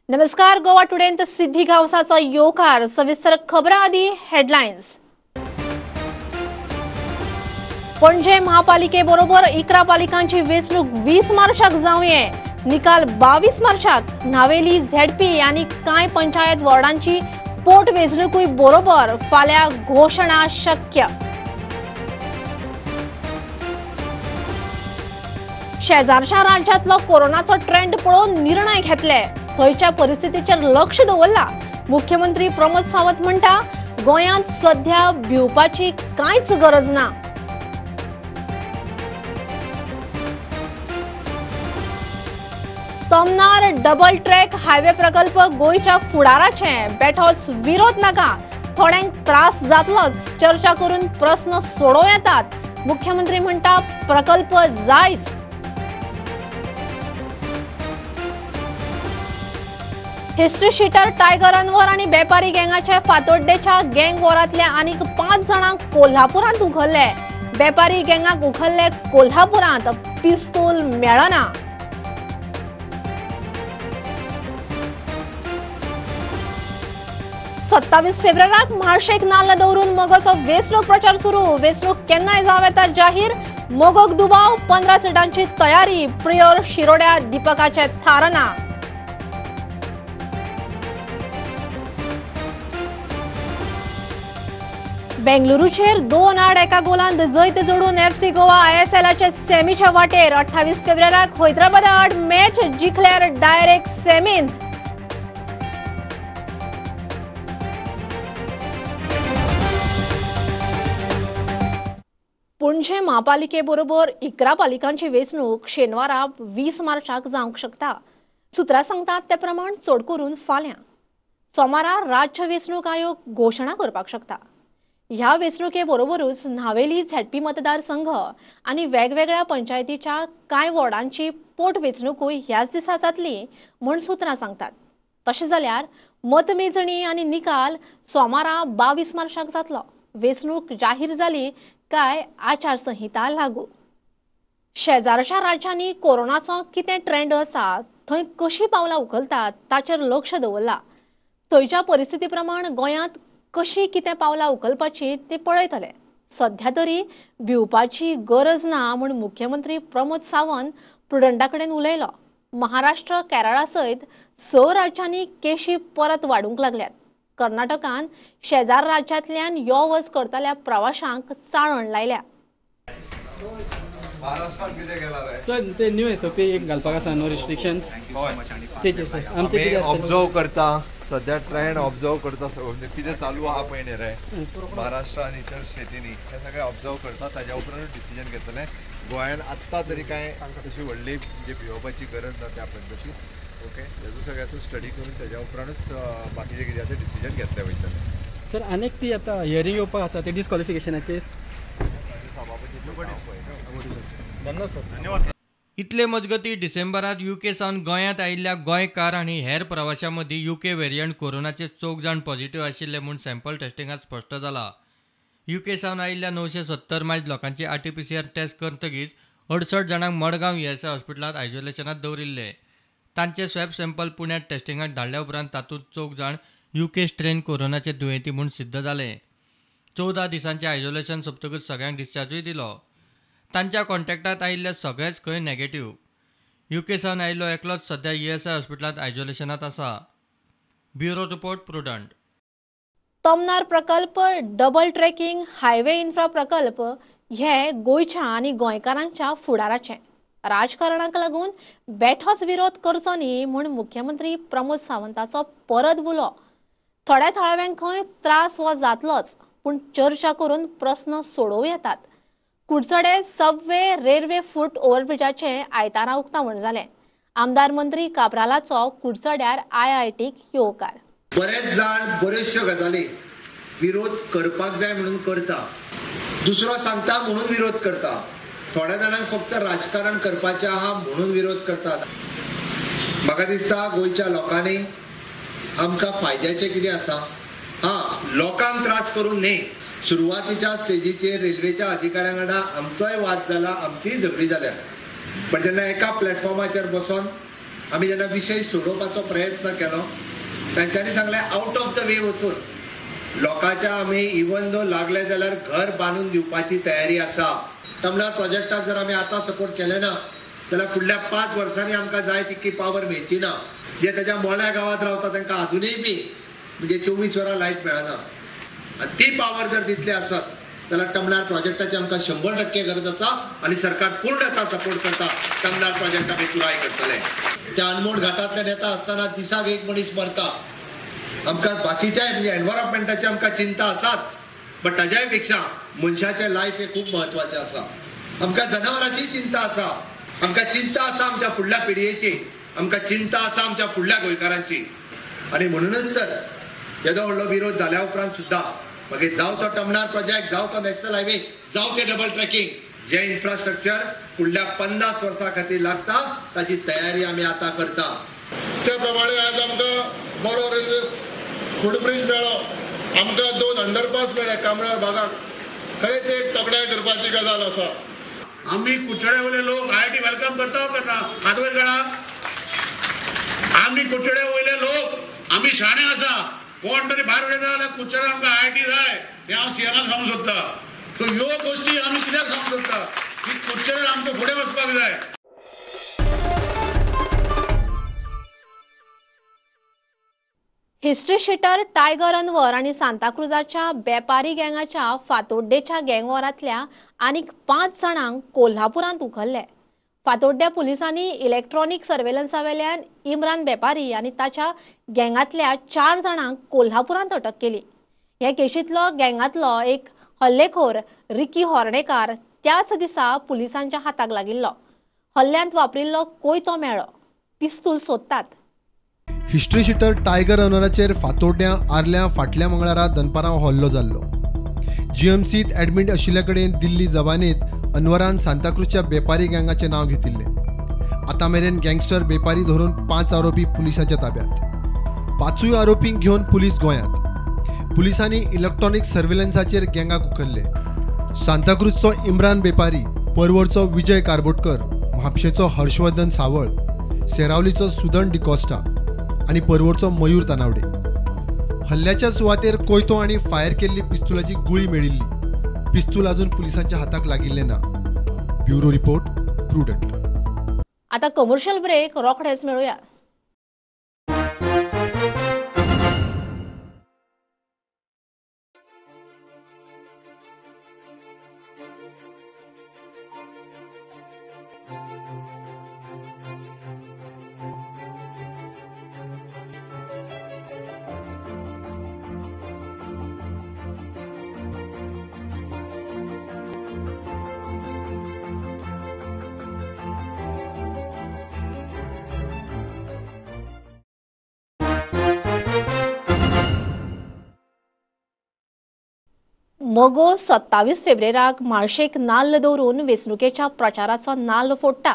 नमस्कार, गोवा टुडेंत सिद्धी गांवसाचो येवकार. सविस्तर खबरां आदी हेडलायन्स. पणजे महापालिके बरोबर 11 पालिकांची वेंचणूक 20 मार्चाक जावये, निकाल 22 मार्चाक. न्हावेली, झेडपी आनी कांय पंचायत वॉर्डांची पोट वेंचणुकूय बरोबर फाल्यां घोशणा शक्य. शेजारच्या राज्यांतलो कोरोनाचो ट्रेंड पळोवन निर्णय घेतले, थंयच्या परिस्थितीचेर लक्ष दवरला. मुख्यमंत्री प्रमोद सावंत म्हणटा, गोंयांत सध्या भिवपाची कांयच गरज ना. तमनार डबल ट्रॅक हायवे प्रकल्प गोंयच्या फुडाराचे, बेठोच विरोध नाका, थोड्यांक त्रास जातलोच, चर्चा करून प्रस्न सोडोवं येतात. मुख्यमंत्री म्हणटा प्रकल्प जायच. हिस्ट्री शिटर टायगर अनवर आणि बेपारी गँगाच्या फातोड्डेच्या गँग वॉरांतल्या आनीक 5 जाणांक कोल्हापुरांत उखल्ले. बेपारी गँगाक उखल्ले कोल्हापुरांत, पिस्तूल मेळना. 27 फेब्रुवाराक म्हाळशेक नाल्ल दवरून मगोचो वेंचणूक प्रचार सुरू. वेंचणूक केन्नाय जावं येता जाहीर, मगोक दुबाव. 15 सिटांची तयारी, प्रियोर शिरोड्या दीपकाचे थारना. बेंगलुरूचेर 2-1 गोलांत जैत जोडून एफसी गोवा आयएसएलाचे सेमीच्या वाटेर. 28 फेब्रुवाराक हैदराबादा आड मॅच जिखल्यार डायरेक्ट सेमींत. पणजे महापालिके बरोबर 11 पालिकांची वेंचणूक शेनवारा 20 मार्चाक जावंक शकता. सुत्रां सांगतात ते प्रमाण चड करून फाल्यां सोमारा राज्य वेंचणूक आयोग घोशणा करपाक शकता. ह्या वेंचणुके बरोबरूच न्हावेली झेडपी मतदारसंघ आनी वेगवेगळ्या पंचायतीच्या कांय वॉर्डांची पोट वेंचणुकूय ह्याच दिसा जातली म्हूण सुत्रां सांगतात. तशें जाल्यार मतमेजणी आनी निकाल सोमारा 22 मार्चाक जातलो. वेंचणूक जाहीर जाली काय आचारसंहिता लागू. शेजारच्या राज्यांनी कोरोनाचो कितें ट्रेंड आसा, थंय कशी पावलां उखलतात ताचेर लक्ष दवरला. थंयच्या परिस्थिती प्रमाण गोंयांत कशी कितें पावलां उखलपाची ते पळयतले. सध्या तरी भिवपाची गरज ना म्हूण मुख्यमंत्री प्रमोद सावंत प्रुडंटा कडेन उलयलो. महाराष्ट्र, केरळा सयत 6 राज्यांनी केशी परत वाडूंक लागल्यात. कर्नाटकान शेजार राज्यांतल्यान यो वच करतल्या प्रवाशांक चाळण लायल्या. सध्या ट्रेंड ऑब्जर्व करता, कितें चालू आहा पळय न्ही रे महाराष्ट्र आनी इतर स्टेटींनी, हें सगळें ऑब्जर्व करता, ताज्या उपरांतूच डिसिजन घेतलें. गोंयान आत्तां तरी कांय तशी व्हडली म्हणजे भिवपाची गरज ना त्या पद्दतीन. ओके, तेजो सगळ्याचो स्टडी करून ताज्या उपरांतूच बाकीचें कितें आसा डिसिजन घेतलें वयतलें. सर, आनीक ती आतां हियरींग येवपाक आसा ते डिस्क्वॉलिफिकेशनाचेर. धन्यवाद सर. धन्यवाद. इतले मजगती डिसेंबरात युके सावन गोंयांत आयिल्ल्या गोंयकार आनी हेर प्रवाशां मदीं युके वेरियंट कोरोनाचे 4 जाण पॉझिटिव्ह आशिल्ले म्हूण सॅम्पल टेस्टिंगांत स्पश्ट जाला. युके सावन आयिल्ल्या 970 मायज लोकांची आरटीपीसीआर टेस्ट करतकीच 68 जाणांक मडगांव ईएसआय हॉस्पिटलांत आयसोलेशनांत दवरिल्ले. तांचे स्वॅब सॅम्पल पुण्यांत टेस्टिंगाक धाडल्या उपरांत तातूंत 4 जाण युके स्ट्रेन कोरोनाचे दुयेंती म्हूण सिद्ध जाले. 14 दिसांचे आयसोलेशन सोंपतकूच सगळ्यांक डिस्चार्जूय दिलो. तांच्या कॉन्टॅक्टांत आयिल्ले सगळेच खंय नॅगेटिव्ह. युके सावन आयिल्लो एकलोच सध्या ईएसआय हॉस्पिटलांत आयसोलेशनांत आसा. Bureau report, Prudent. Tamnar प्रकल्प, डबल ट्रॅकिंग हायवे इन्फ्रा प्रकल्प हे गोंयच्या आनी गोंयकारांच्या फुडाराचे. राजकारणाक लागून बेठोच विरोध करचो न्ही म्हूण मुख्यमंत्री प्रमोद सावंताचो परत उलो. थोड्या थळाव्यांक खंय त्रास हो जातलोच, पूण चर्चा करून प्रस्न सोडोवं येतात. कुडचडे सबवे रेल्वे फूट ओव्हरब्रिजाचें आयतारा उक्तावण जालें. आमदार मंत्री काब्रालाचो कुडचड्यार आयआयटीक येवकार. बरेच जाण बऱ्योचश्यो गजाली विरोध करपाक जाय म्हणून करता, दुसरो सांगता म्हणून विरोध करता, थोड्या जाणांक फक्त राजकारण करपाचें आहा म्हणून विरोध करतात. म्हाका दिसता गोंयच्या लोकांनी आमकां फायद्याचें कितें आसा, हां, लोकांक त्रास करून न्ही. सुरवातीच्या स्टेजीचेर रेल्वेच्या अधिकाऱ्यां वांगडा आमचोय वाद जाला, आमचीय झगडी जाल्या, पण जेन्ना एका प्लॅटफॉर्माचेर बसून आमी जेन्ना विशय सोडोवपाचो प्रयत्न केलो तांच्यांनी सांगलें आउट ऑफ the वे वचून लोकांच्या आमी इवन दो लागले जाल्यार घर बांदून दिवपाची तयारी आसा. तमनार प्रोजेक्टाक जर आमी आतां सपोर्ट केले ना जाल्यार फुडल्या 5 वर्सांनी आमकां जाय तितकी पावर मेळची ना. जे ताच्या मोळ्या गांवांत रावता तांकां अजुनूय बी म्हणजे 24 वरां लायट मेळना आनी ती पावर जर दितली आसत जाल्यार तमनार प्रोजेक्टाची आमकां 100% गरज आसा आनी सरकार पूर्णता सपोर्ट करता. तमनार प्रोजेक्ट आमी पुराय करतले. त्या अनमोड घाटांतल्यान येता आसतना दिसाक एक मनीस मरता. आमकां बाकीच्या म्हणजे एनवायरमेंटाची आमकां चिंता आसाच, बट ताज्याय पेक्षा मनशाचें लायफ हें खूब म्हत्वाचें आसा. आमकां जनावरांची चिंता आसा, आमकां चिंता आसा आमच्या फुडल्या पिळगेची, आमकां चिंता आसा आमच्या फुडल्या गोंयकारांची. आनी म्हणूनच तर येदो व्हडलो विरोध जाल्या उपरांत सुद्दां मागीर जावं तो तमनार प्रोजेक्ट, जावं तो नॅशनल हायवे, जावं ते डबल ट्रॅकिंग, जें इन्फ्रास्ट्रक्चर फुडल्या 50 वर्सां खातीर लागता ताची तयारी आमी आतां करता. त्या प्रमाणे आज आमकां बरो रेल्वे फुटब्रीज मेळ्ळो, आमकां 2 अंडरपास मेळ्ळे कामरार भागाक. खरेंच एक तोखणाय करपाची गजाल आसा. आमी कुडचड्या वयले लोक आयआयटी welcome करता करना हात वयर काडा. आमी कुडचड्या वयले लोक आमी शाणे आसा. कोण तरी भायर उडयता जाल्यार कुडचड्यार आमकां आयआयटी जाय हें हांव सीएमाक सांगूंक सोदता. सो ह्यो गोश्टी आमी कित्याक सांगूंक सोदता की कुडचड्यार आमकां फुडें वचपाक जाय. हिस्ट्री शिटर टायगर अनवर आनी सांताक्रुजाच्या बेपारी गँगाच्या फातोड्डेच्या गँगवॉरांतल्या आनीक 5 जाणांक कोल्हापुरांत उखल्ले. फातोड्ड्या पुलिसांनी इलेक्ट्रॉनिक सर्वेलन्सा वेल्यान इम्रान बेपारी आनी ताच्या गँगांतल्या 4 जाणांक कोल्हापुरांत अटक केली. हे केशींतलो गँगांतलो एक हल्लेखोर रिकी होर्णेकार त्याच दिसा पुलिसांच्या हाताक लागिल्लो. हल्ल्यांत वापरिल्लो कोयतो मेळ्ळो. पिस्तूल सोदतात. हिस्ट्री शिटर टायगर अनवराचेर फातोड्ड्यां आर्ल्यां फाटल्या मंगळारा दनपारां हल्लो जाल्लो. जीएमसीत एडमीट आशिल्ल्या कडेन दिल्ली जबानीत अनवरान सांताक्रुजच्या बेपारी गँगाचें नांव घेतिल्लें. आतां मेरेन गँगस्टर बेपारी धरून 5 आरोपी पुलिसांच्या ताब्यात. 5 आरोपींक घेवन पुलीस गोंयांत. पुलिसांनी इलेक्ट्रॉनिक सर्वेलन्साचेर गँगाक उखल्ले. सांताक्रुजचो इम्रान बेपारी, परवरचो विजय कारबोटकर, म्हापशेचो हर्षवर्धन सावळ, सेरावलीचो सुदन डिकॉस्टा आनी परवरचो मयूर तानावडे. हल्ल्याच्या सुवातेर कोयतो आनी फायर केल्ली पिस्तुलाची गुळी मेळिल्ली. पिस्तूल अजून पुलिसांच्या हाताक लागिल्लें ना. Bureau report, Prudent. आता कमर्शियल ब्रेक रोखडेच मेळुया. मगो 27 फेब्रेराक माळशेक नाल्ल दवरून वेंचणुकेच्या प्रचाराचो नाल्ल फोडटा.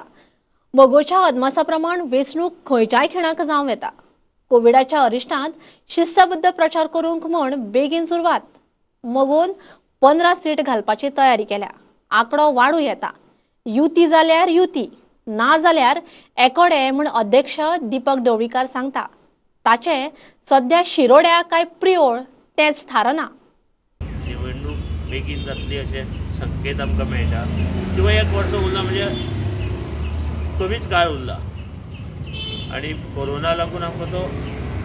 मगोच्या अदमासा प्रमाण वेंचणूक खंयच्याय खिणाक जावं येता. कोविडाच्या अरिश्टांत शिस्तबद्ध प्रचार करूंक म्हूण बेगीन सुरवात. मगोन 15 सीट घालपाची तयारी केल्या. आंकडो वाडूं येता. युती जाल्यार युती, ना जाल्यार एकोडे म्हूण अध्यक्ष दीपक ढवळीकार सांगता. ताचें सद्या शिरोड्या काय प्रियोळ तेंच थारना. निवडणूक बेगीन जातली अशें संकेत आमकां मेळटा. किंवा एक वर्स उरला म्हणजे कमीच काळ उरला आनी कोरोना लागून आमकां तो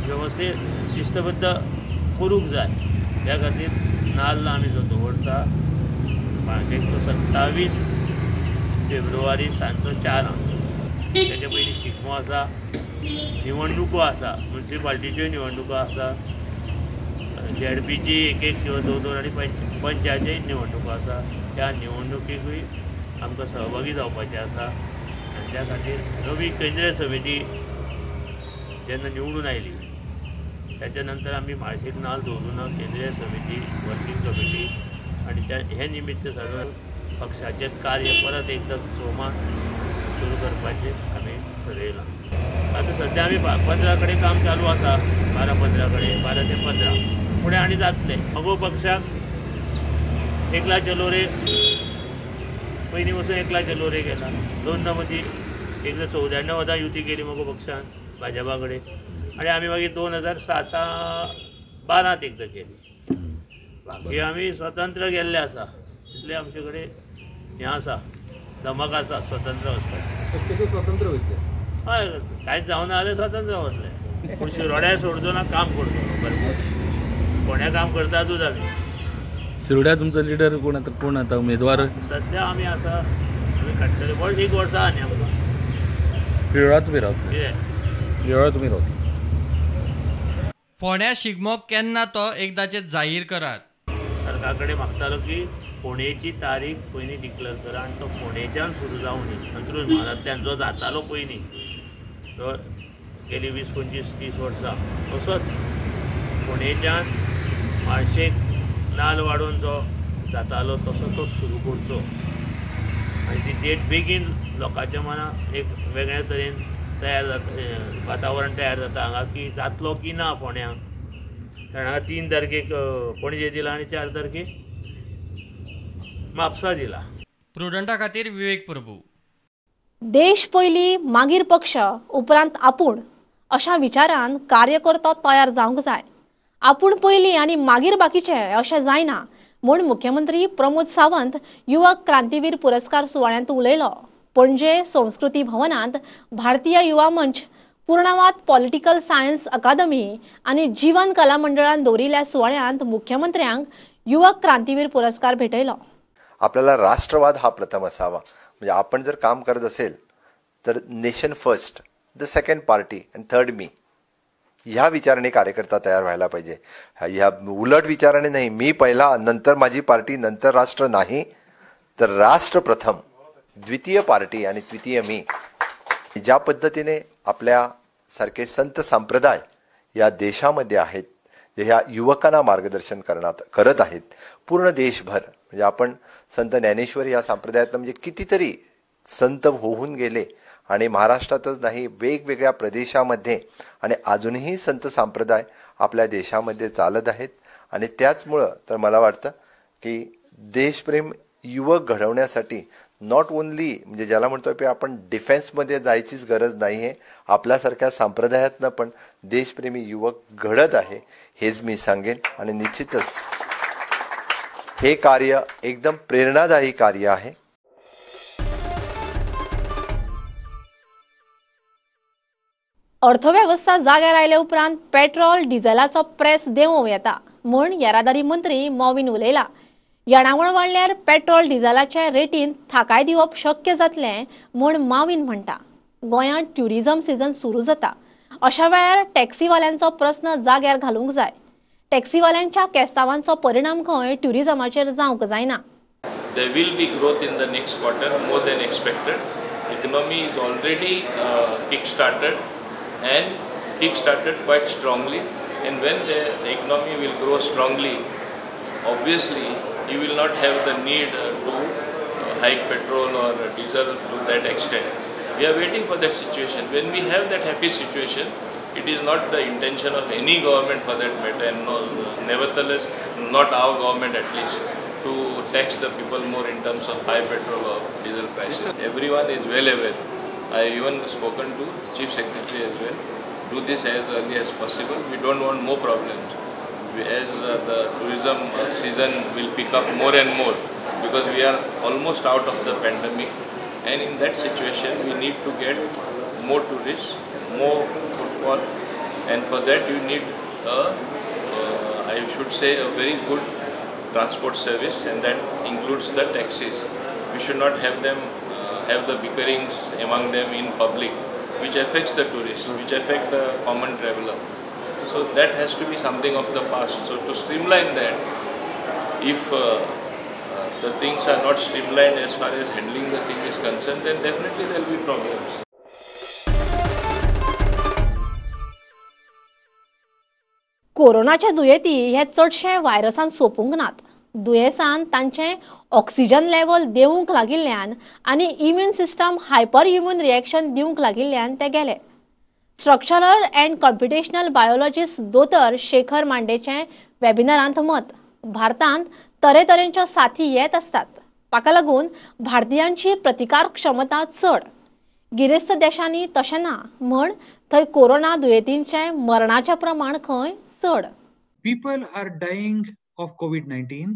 वेवस्थीत शिस्तबद्ध करूंक जाय. त्या खातीर नाल्ल आमी जो दवरता मागीर तो 27 फेब्रुवारी सांजचो 4 तेजे पयलीं शिगमो आसा, निवडणुको आसा, मुन्सिपाल्टीच्यो निवडणुको आसा, झेडपीची एक एक किंवा 2 2 आनी पंचायतीय निवडणुको आसा. त्या निवडणुकेकूय आमकां सहभागी जावपाचें आसा आनी त्या खातीर नवी केंद्रीय समिती जेन्ना निवडून आयली त्याच्या नंतर आमी माळशेक नाल्ल दवरून केंद्रीय समिती, वर्किंग कमिटी आनी त्या हे निमित्त साधून पक्षाचें कार्य परत एकदां जोमान सुरू करपाचें आमी ठरयलां. आतां सद्या आमी 15 कडेन काम चालू आसा, 12-15 कडेन, 12 ते 15 फुडें आनी जातलें. मगो पक्षाक एकला चलो रे पयलीं वचून एकला चलो रे गेला, दोनदा मदीं एकदां 94 वदां युती केली मगो पक्षान भाजपा कडेन आनी आमी मागीर 2007-12 एकदां केली. बाकी आमी स्वतंत्र गेल्ले आसा, तितले आमचे कडेन हें आसा, धमक आसा स्वतंत्र वचपाचें. स्वतंत्र वयतले? हय, कांयच जावना जाल्यार स्वतंत्र वतले, पूण शिरोड्या सोडचो ना, काम करतलो बरोबर. फोंड्या काम करतातूच आमी. शिरोड्या तुमचो लिडर कोण आतां, कोण आतां उमेदवार? सद्या आमी आसा, आमी काडटले वर्स एक वर्सा आनी आमकां. प्रियोळा तुमी रावतले? कितें प्रियोळा तुमी रावतले? फोंड्या शिगमो केन्ना तो एकदाचें जाहीर करात. सरकार कडेन मागतालो की फोंडेची तारीख पयलीं डिक्लेअर करा आनी तो फोंडेच्यान सुरू जावनी, अंत्रुज म्हालांतल्यान जो जातालो पयलीं तो गेली 20, 25, 30 वर्सां तसोच फोंडेच्यान माळशेक नाल वाडोवन जो जातालो तसो तो सुरू करचो आनी ती डेट बेगीन लोकांच्या मनाक एक वेगळ्या तरेन तयार जाता, वातावरण तयार जाता हांगा की जातलो की ना फोंड्यां. कारण हांगा 3 तारखेक पणजे दिला आनी 4 तारखेक म्हापसा दिला. प्रुडंटा खातीर विवेक प्रभू. देश पयली मागीर पक्ष उपरांत आपूण अशा विचारान कार्यकर्तो तयार जावंक जाय. आपूण पयली आनी मागीर बाकीचे अशें जायना म्हूण मुख्यमंत्री प्रमोद सावंत युवक क्रांतीवीर पुरस्कार सुवाळ्यांत उलयलो. पणजे संस्कृती भवनांत भारतीय युवा मंच, पूर्णवाद पॉलिटिकल सायन्स अकादमी आनी जीवन कला मंडळान दवरिल्ल्या सुवाळ्यांत मुख्यमंत्र्यांक युवक क्रांतीवीर पुरस्कार भेटयलो. आपल्याला राष्ट्रवाद हा प्रथम असावा. म्हणजे आपण जर काम करत असेल तर nation first, the second party and third मी, ह्या विचाराने कार्यकर्ता तयार व्हायला पाहिजे. ह्या उलट विचाराने नाही, मी पहिला नंतर माझी पार्टी नंतर राष्ट्र नाही, तर राष्ट्र प्रथम, द्वितीय पार्टी आणि तृतीय मी. ज्या पद्धतीने आपल्यासारखे संत संप्रदाय या देशामध्ये आहेत, जे ह्या युवकांना मार्गदर्शन करत आहेत पूर्ण देशभर. म्हणजे आपण संत ज्ञानेश्वर या संप्रदायातलं म्हणजे कितीतरी संत होऊन गेले आणि महाराष्ट्रातच नाही वेगवेगळ्या प्रदेशामध्ये, आणि अजूनही संत संप्रदाय आपल्या देशामध्ये चालत आहेत. आणि त्याचमुळं तर मला वाटतं की देशप्रेम युवक घडवण्यासाठी not only म्हणजे ज्याला म्हणतो की आपण डिफेन्समध्ये जायचीच गरज नाही आहे, आपल्यासारख्या संप्रदायातनं पण देशप्रेमी युवक घडत आहे हेच मी सांगेन. आणि निश्चितच हे कार्य एकदम प्रेरणादायी कार्य आहे. अर्थवेवस्था जाग्यार आयले उपरांत पेट्रोल डिझेलाचो प्रेस देंवोवं येता म्हूण येरादारी मंत्री मॉविन उलयला. येणावळ वाडल्यार पेट्रोल डिझेलाच्या रेटीन थाकाय दिवप शक्य जातलें म्हूण माविन म्हणटा. गोंयांत ट्युरिझम सिजन सुरू जाता, अशा वेळार टॅक्सीवाल्यांचो प्रस्न जाग्यार घालूंक जाय. टॅक्सीवाल्यांच्या केस्तावांचो परिणाम खंय ट्युरिझमाचेर जावंक जायना. There will be growth in the next quarter more than expected. Economy is already kick-started and kick-started quite strongly. And when the economy will grow strongly, obviously you will not have the need to hike petrol or diesel to that extent. We are waiting for that situation. When we have that happy situation, it is not the intention of any government for that matter, and no, nevertheless not our government at least, to tax the people more in terms of high petrol or diesel prices. Everyone is well aware. I have even spoken to Chief Secretary as well. Do this as early as possible. We don't want more problems. As the tourism season will pick up more and more, because we are almost out of the pandemic, and in that situation we need to get more tourists, more footfall, and for that you need a, I should say, a very good transport service, and that includes the taxis. We should not have them have the bickerings among them in public, which affects the tourists, which affect the common traveler. So that has to be something of the past. So to streamline that, if the things are not streamlined as far as handling the thing is concerned, then definitely there will be problems. कोरोनाच्या दुयेंती हे चडशे व्हायरसान सोंपूंक नात. दुयेंसान तांचें oxygen level देंवूंक लागिल्ल्यान आनी immune system hyper immune reaction दिवंक लागिल्ल्यान ते गेले. स्ट्रक्चरल अँड कॉम्प्युटेशनल बायोलॉजिस्ट दोतर शेखर मांडेचें वेबिनारांत मत. भारतांत तरेतरेंच्यो साथी येत आसतात, ताका लागून भारतीयांची प्रतिकार क्षमता चड. गिरेस्त देशांनी तशें ना म्हण थंय कोरोना दुयेंतींचें मरणाचें प्रमाण खंय चड. People are dying of COVID-19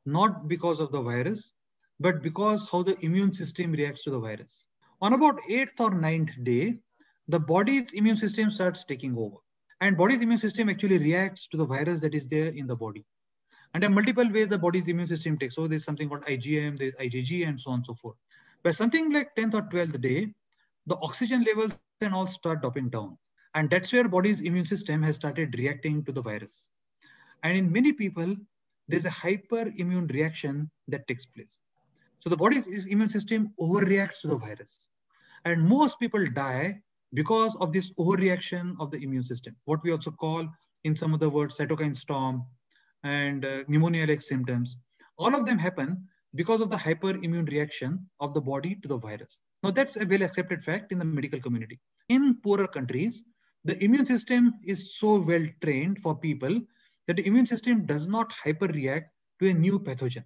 not because of the virus, but because how the immune system reacts to the virus. On about 8th or 9th day, the body's immune system starts taking over. And body's immune system actually reacts to the virus that is there in the body. And there are multiple ways the body's immune system takes over. There's something called IgM, there's IgG, and so on and so forth. By something like 10th or 12th day, the oxygen levels and all start dropping down. And that's where body's immune system has started reacting to the virus. And in many people, there's a hyperimmune reaction that takes place. So the body's immune system overreacts to the virus. And most people die because of this overreaction of the immune system, what we also call in some other words, cytokine storm and pneumonia-like symptoms. All of them happen because of the hyperimmune reaction of the body to the virus. Now that's a well accepted fact in the medical community. In poorer countries, the immune system is so well trained for people that the immune system does not hyperreact to a new pathogen.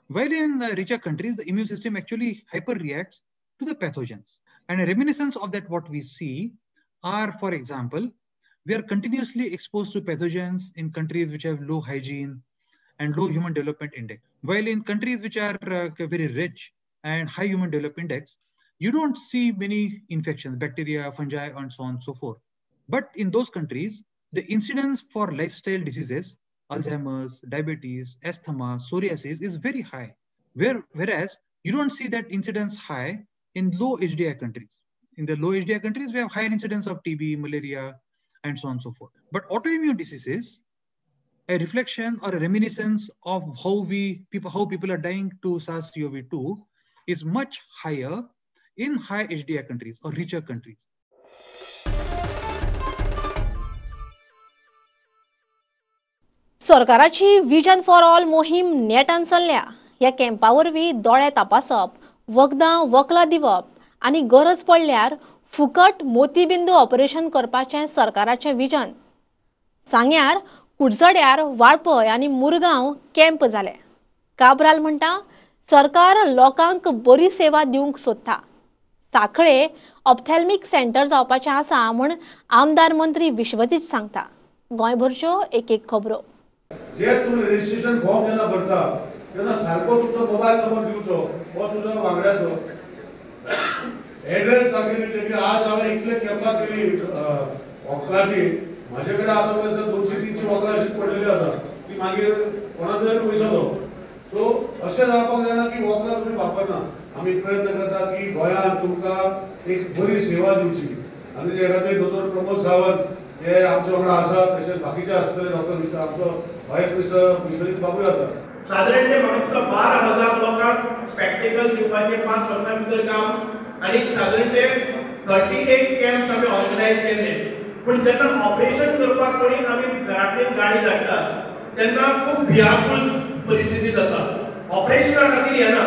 While in the richer countries, the immune system actually hyperreacts to the pathogens. And a reminiscence of that, what we see are, for example, we are continuously exposed to pathogens in countries which have low hygiene and low human development index. While in countries which are very rich and high human development index, you don't see many infections, bacteria, fungi, and so on and so forth. But in those countries, the incidence for lifestyle diseases, Alzheimer's, diabetes, asthma, psoriasis is very high. Whereas you don't see that incidence high in low HDI countries. In the low HDI countries, we have higher incidence of TB, malaria, and so on and so forth. But autoimmune diseases, a reflection or a reminiscence of how people are dying to SARS-CoV-2 is much higher in high HDI countries or richer countries. सरकाराची vision for all मोहीम नेटान चल्ल्या. ह्या कॅम्पा वरवीं दोळे तपासप, वखदां वखलां दिवप आनी गरज पडल्यार फुकट मोतीबिंदू ऑपरेशन करपाचें सरकाराचें विजन. सांग्यार, कुडचड्यार, वाळपय आनी मुरगांव कॅम्प जाले. काब्राल म्हणटा सरकार लोकांक बरी सेवा दिवंक सोदता. सांखळे ऑप्थॅल्मिक सेंटर जावपाचें आसा म्हूण आमदार मंत्री विश्वजीत सांगता. गोंयभरच्यो एक एक खबरो. जे तुम्ही रजिस्ट्रेशन फॉर्म जेन्ना भरता तेन्ना सारको तुमचो मोबायल नंबर दिवचो वा तुजो वांगड्याचो एड्रेस सारके दिवचे की आज हांवें इतले कॅम्पाक केली वखदाची, म्हाजे कडेन आतां पळय 200-300 वखदां अशीच पडलेली आसा ती मागीर कोणा तरी वयतलो. सो अशें जावपाक जायना की वखदां तुमी वापरना. आमी प्रयत्न करता की गोंयांत तुमकां एक बरी सेवा दिवची आनी ते खातीर दोतोर प्रमोद सावंत हे आमच्या वांगडा आसा, तशेंच बाकीचे आसतले डॉक्टर मिश्रा, आमचो वायस मिनिस्टर विश्वजीत बाबूय आसा. सादारण ते म्हाका दिसता 12,000 लोकांक स्पेक्टेकल दिवपाचें 5 वर्सां भितर काम आनी सादारण ते 38 कॅम्प्स आमी ऑर्गनायज केले. पूण जेन्ना ऑपरेशन करपाक कोणी आमी घरा कडेन गाडी धाडटात तेन्ना खूब भिरांकूळ परिस्थिती जाता. ऑपरेशना खातीर येना,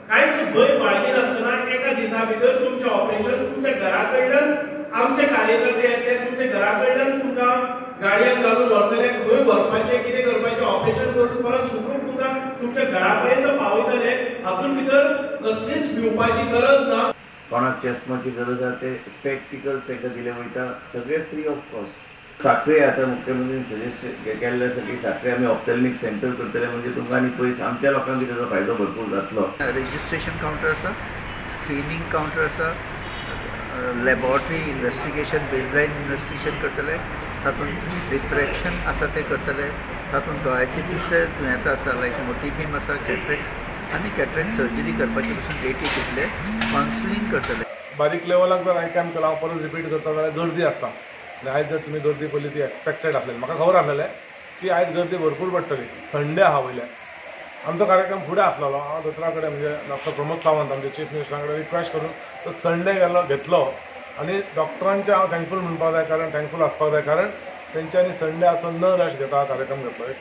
कांयच भंय बाळगिनासतना एका दिसा भितर तुमचें ऑपरेशन तुमच्या घरा कडल्यान आमचे कार्यकर्ते येतले, तुमच्या घरा कडल्यान तुमकां गाडयेन घालून व्हरतले, खंय व्हरपाचें कितें करपाचें ऑपरेशन करून परत सुखरूप तुमकां तुमच्या घरा पर्यंत पावयतले. हातूंत भितर कसलीच भिवपाची गरज ना. कोणाक चश्माची गरज आसा ते स्पेक्टिकल्स तांकां दिले वयता, सगळे फ्री ऑफ कॉस्ट. सांखळे आतां मुख्यमंत्र्यान सजेस्ट केल्ले आसा की सांखळे आमी ऑप्थॅल्मिक सेंटर करतले, म्हणजे तुमकां आनी पयस आमच्या लोकांक बी ताजो फायदो भरपूर जातलो. रजिस्ट्रेशन कावंटर आसा, स्क्रिनींग कावंटर आसा, लॅबोरेटरी इन्वेस्टिगेशन, बेजलायन इन्वेस्टिगेशन करतले, तातूंत रिफ्रॅक्शन आसा तें करतले, तातूंत दोळ्याचे दुसरे दुयेंतां आसा लायक मोतीबीम आसा, कॅटरेक्ट आनी कॅटरेक्ट सर्जरी करपाचे पसून डेटी दितले, कावन्सिलींग करतले. बारीक लेवलाक जर हांवें कॅम्प केला, हांव परत रिपीट करता जाल्यार गर्दी आसता आनी आयज जर तुमी गर्दी पळयली ती एक्सपेक्टेड आसलेली. म्हाका खबर आसलेलें की आयज गर्दी भरपूर पडटली. संडे आहा वयल्यान आमचो कार्यक्रम फुडें आसलेलो. हांव दोतोरा कडेन म्हणजे डॉक्टर प्रमोद सावंत आमचे चीफ मिनिस्टरा कडेन रिक्वेस्ट करून तो संडे गेलो घेतलो आनी डॉक्टरांचे हांव थँकफूल म्हणपाक जाय, कारण थँकफूल आसपाक जाय, कारण तेंच्यांनी संडे आसून न रश घेता कार्यक्रम घेतलो.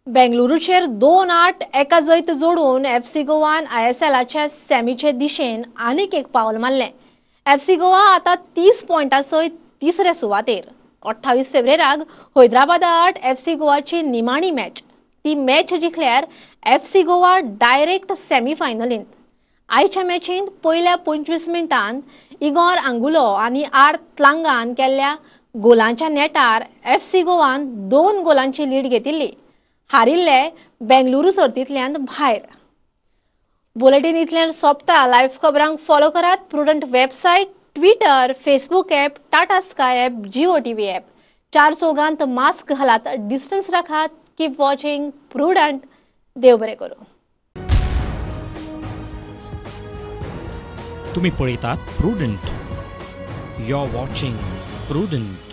बेंगलुरूचेर 2-8 जैत जोडून एफसी गोवान आयएसएलाच्या सेमीचे दिशेन आनीक एक पावल मारलें. एफसी गोवा आतां 30 पॉयंटा सयत तिसरे सुवातेर. 28 फेब्रुवाराक हैदराबादात एफसी गोवाची निमाणी मॅच. ती मॅच जिखल्यार एफसी गोवा डायरेक्ट सेमीफायनलींत. आयच्या मॅचींत पयल्या 25 मिनटांत इगोर आंगुलो आनी आर त्लांगान केल्ल्या गोलांच्या नेटार एफसी गोवान 2 गोलांची लीड घेतिल्ली. हारिल्ले बेंगलुरू सर्तींतल्यान भायर. बुलेटीन इतल्यान सोंपता. लायव्ह खबरांक फॉलो करात Prudent website, Twitter, Facebook app, Tata Sky app, Jio TV app. 4 चौगांत mask घालात, डिस्टन्स राखात. Keep watching Prudent. देव बरें करूं. तुम्ही पळयतात Prudent. You are watching Prudent.